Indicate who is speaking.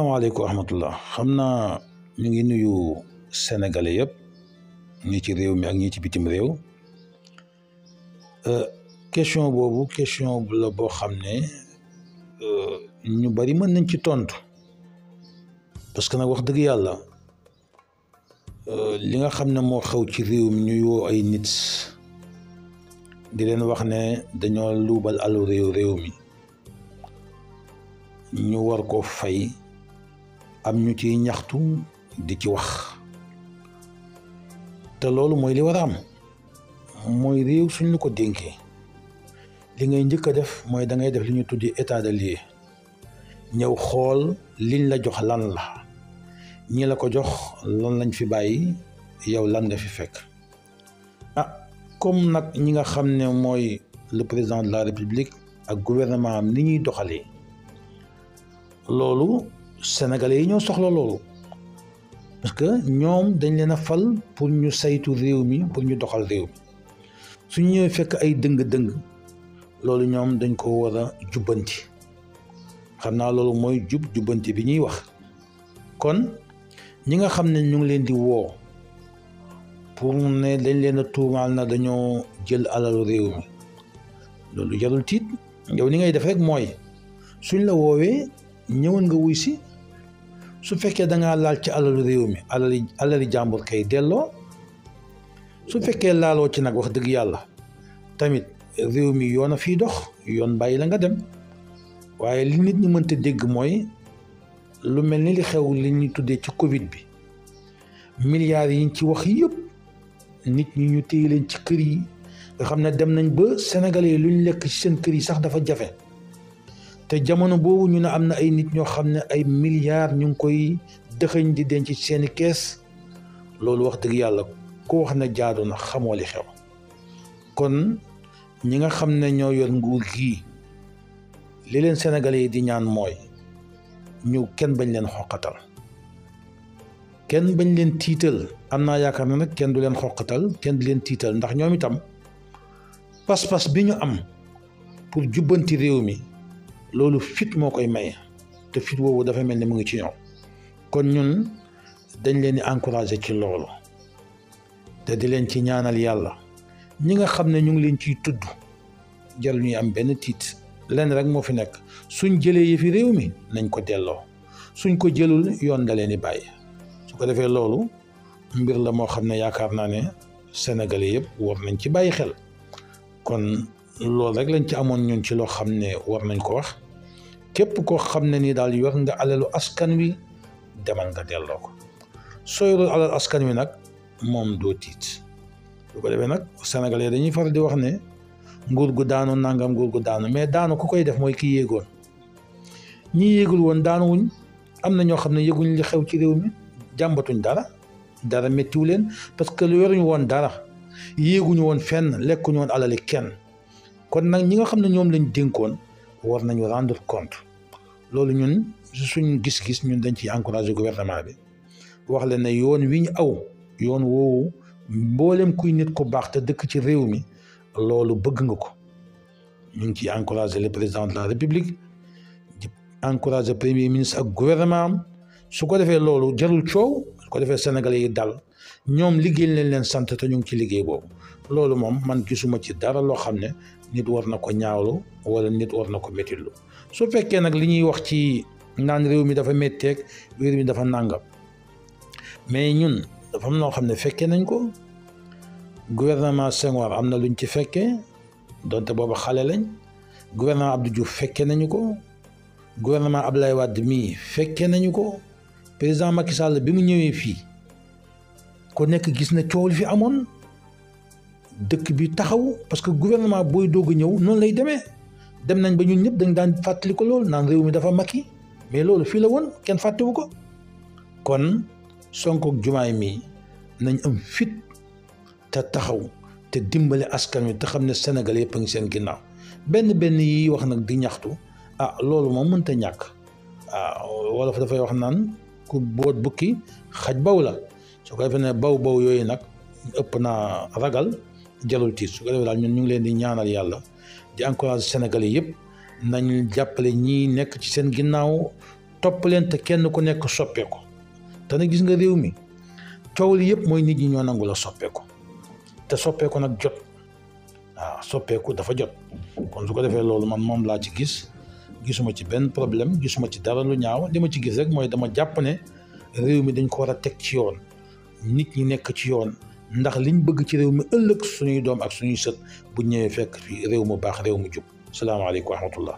Speaker 1: salaamaaleykum wa rahmatullah xam naa ñu ngi nuyu sénégalais yëpp ñi ci réew mi ak ñi ci bitim réew question boobu question la boo xam ne ñu bari mën nañ ci tontu parce que nag wax dëgg yàlla li nga xam ne moo xew ci réew mi ñuy woo ay nit di leen wax ne dañoo luubal alu réew mi ñu war ko fay am ñu ciy ñaxtu di ci wax te loolu mooy li war a am mooy réew suñ la ko dénkee li ngay njëkk a def mooy da ngay def li ñu tuddee état de lieu ñëw xool liñ la jox lan la ñi la ko jox lan lañ fi bàyyi yow lan nga fi fekk comme nag ñi nga xam ne mooy le président de la république ak gouvernement am ni ñuy doxalee loolu sénégalais yi ñoo soxla loolu parce que ñoom dañ leen a fal pour ñu saytu réew mi pour ñu doxal réew mi suñu ñëwee fekk ay dëng-dëng loolu ñoom dañ ko war a jubbanti xam naa loolu mooy jubbanti bi ñuy wax kon ñi nga xam ne ñu ngi leen di woo pour ne dañ leen a tuumaal na dañoo jël alalu réew mi loolu jarul tiit yow ni ngay def rek mooy suñ la woowee ñëwoon nga wuy si su fekkee da ngaa laal ci alalu réew mi alali jàmbur kay delloo su fekkee laaloo ci nag wax dëgg yàlla tamit réew mi yoon a fii dox yoon bàyyi la nga dem waaye li nit ñi mënta dégg mooy lu mel ni li xew li ñuy tuddee ci Covid bi milliards yi ñu ci wax yëpp nit ñi ñu téye leen ci kër yi nga xam ne dem nañ ba sénégalais yi lu ñu lekk ci seen kër yi sax dafa jafe te jamono boobu ñu ne am na ay nit ñoo xam ne ay milliards ñu ngi koy dëxëñ di denc ci seeni kees loolu wax dëgg yàlla ku wax ne jaadu na xamoo li xew kon ñi nga xam ne ñoo yor nguur gii li leen sénégalais yi di ñaan mooy ñu kenn bañ leen xoqatal kenn bañ leen tiital am naa yaakaar ne nag kenn du leen xoqatal kenn du leen tiital ndax ñoom itam pas-pas bi ñu am pour jubbanti réew mi loolu fit moo koy maye te fit woowu dafa mel ni mu ngi ci ñoom kon ñun dañ leen di encourager ci loolu te di leen ci ñaanal yàlla ñi nga xam ne ñu ngi leen ciy tudd jarul ñuy am benn tiit lenn rek moo fi nekk suñ jëlee yëfi réew mi nañ ko delloo suñ ko jëlul yoon da leen di bàyyi su ko defee loolu mbir la moo xam ne yaakaar naa ne sénégalais yëpp war nañ ci bàyyi xel kon loolu rek lañ ci amoon ñun ci loo xam ne war nañ ko wax képp koo xam ne ni daal yor nga alalu askan wi demal nga delloo ko soo yorul alal askan wi nag moom doo tiit bu ko defee nag sénégalais dañuy faral di wax ne nguur gu daanu nangam nguur gu daanu mais daanu ku koy def mooy ki yéegoon ñi yéegul woon daanuwuñ am na ñoo xam ne yëguñ li xew ci réew mi jàmbatuñ dara méttiwu leen parce que lu yoruñu woon dara yéeguñu woon fenn lekkuñu woon alali kenn kon nag ñi nga xam ne ñoom lañ dénkoon war nañu rendre compte loolu ñun suñ gis-gis ñun dañ ciy encourager gouvernement bi wax leen ne yoon wi ñu aw yoon woowu mboolem kuy nit ku baax te dëkk ci réew mi loolu bëgg nga ko ñu ngi ciy encourager le président de la république di encourager premier ministre ak gouvernement am su ko defee loolu jarul coow su ko defee sénégalais yi dal ñoom liggéey leen sant te ñu ngi ci liggéey boobu loolu moom man gisuma ci dara loo xam ne nit war na ko ñaawlu wala nit war na ko méttilu su fekkee nag li ñuy wax ci naan réew mi dafa métteeg réew mi dafa nàngam mais ñun dafa am noo xam ne fekkee nañ ko gouvernement Senghor am na luñ ci fekkee donte booba xale lañ gouvernement Abdou Diouf fekkee nañu ko gouvernement Abdoulaye Wade mii fekkee nañu ko président Macky Sall bi mu ñëwee fii ko nekk gis na coow li fi amoon dëkk bi taxaw parce que gouvernement booy doog a ñëw noonu lay demee dem nañ ba ñun ñëpp dañ daan fàttali ko loolu naan réew mi dafa Macky mais loolu fii la woon kenn fàttewu ko kon Sonko ak Diomaye mii nañ am fit te taxaw te dimbale askan wi te xam ne Sénégal yëpp a ngi seen ginnaaw benn yi wax nag di ñaxtu loolu moom mënta ñàkk wolof dafay wax naan ku boot bukki xaj baw la su ko defee ne baw yooyu nag ëpp naa ragal jarul tiit su ko defee daal ñun ñu ngi leen di ñaanal yàlla di encourager sénégalais yëpp nañ jàppale ñi nekk ci seen ginnaaw topp leen te kenn ku nekk soppeeku te nag gis nga réew mi coow li yëpp mooy nit ñi ñoo nangu la soppeeku te soppeeku nag jot waaw soppeeku dafa jot kon su ko defee loolu man moom laa ci gisuma ci benn problème gisuma ci dara lu ñaaw li ma ci gis rek mooy dama jàpp ne réew mi dañ ko war a teg ci yoon nit ñi nekk ci yoon ndax liñ bëgg ci réew mi ëllëg suñuy doom ak suñuy sët bu ñëwee fekk fi réew mu baax réew mu jub salaamaaleykum wa rahmatullah